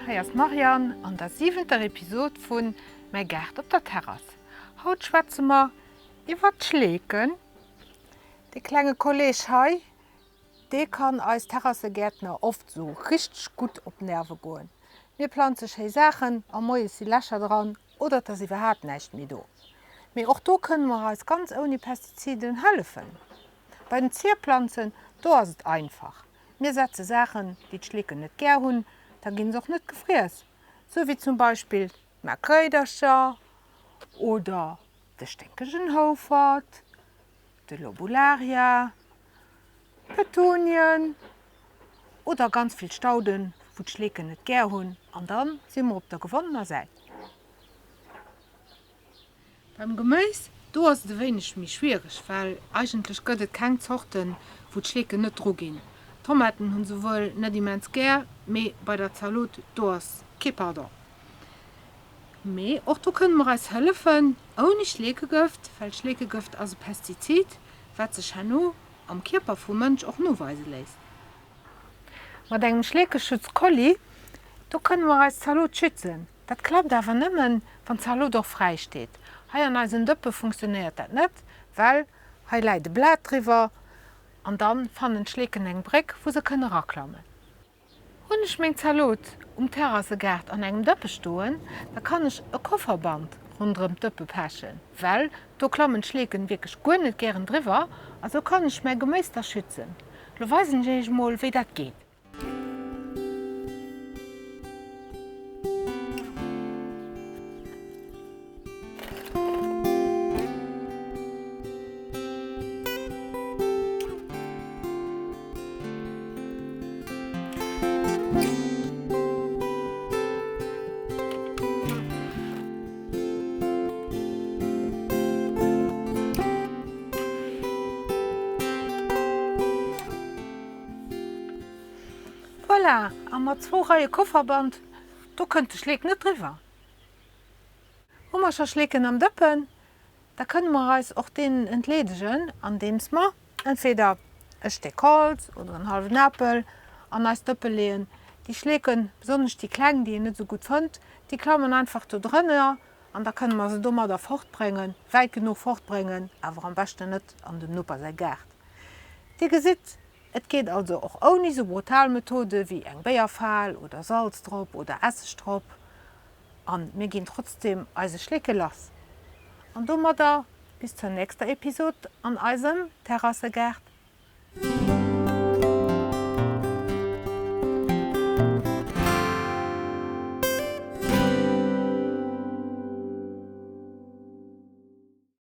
Hei ass d'Marianne an der siwenter Episod vun Mäi Gaart op der Terrass. Haut schwätze mer iwwer d'Schleeken. Dee klenge Kolleg hei, dee kann eis Terrassegäertner oft sou richteg gutt op d'Nerve goen. Mir planze schéi Saachen a moies si Lächer dran oder et ass iwwerhaapt näischt méi do. Mee och do kënne mer eis ganz ouni Pestiziden hëllefen. Bei den Zierplanzen, do ass et einfach. Mir setze Saachen, déi d'Schleeken net gär hunn, da ginn se och net gefriess. Sou wéi zum Beispill d'Makréidercher oder de sténkegen Houfert, de Lobularia, Petunien oder ganz vill Stauden, wou d'Schleeken et gär hunn, an da si mer op der gewonnener Säit. Beim Geméis, do ass et e wéineg méi schwiereg, well eigentlech gëtt et keng Zorten, wou d'Schleeken net dru ginn. Tomaten hu se wuel net immens gär, mee bei der Zalot, do ass kee Pardon. Mee och do kënne mer eis hëllefen, ouni Schleekegëft, well Schleekegëft ass e Pestizid, wat sech herno am Kierper vum Mënsch och noweise léisst. Mat engem Schleekeschutz-Kolli, do kënne mer eis Zalot schützen. Dat klappt awer nëmmen, wann d'Zalot och fräi steet. Hei an eisen Dëppe funktionéiert dat net, well hei läit e Blat driwwer an dann fannen d'Schleeken eng Bréck, wou se kënne raklammen. Hunn ech meng Zalot um Terrassegaart an engem Dëppe stoen, da kann ech e Kofferband ronderëm d'Dëppe pechen, well do klammen d'Schleeken wierklech guer net gären driwwer a sou kann ech mäi Geméis da schützen. Lo weisen ech iech mol wéi dat geet. Voilà, a mat zwou Reie Kofferband, do kënnt de Schleek net driwwer. Hu mer scho Schleeken am Dëppen, da kënne mer eis och deenen entleedegen, andeems mer entweder e Stéck Holz oder en hallwen Apel an eist Dëppe leeën. Déi Schleeken, besonnesch déi kleng, déi een net esou gutt fënnt, déi klammen einfach do drënner an da kënne mer se domadder fortbréngen, wäit genuch fortbréngen, awer am beschten net an dem Noper säi Gaart. Dir gesitt, et geet also och ouni sou brutal Methode wéi eng Béierfal oder Salz drop oder Esseg drop. An mir ginn trotzdem eise Schleeke lass. An domadder bis zur nächster Episode an eisem Terrassegaart.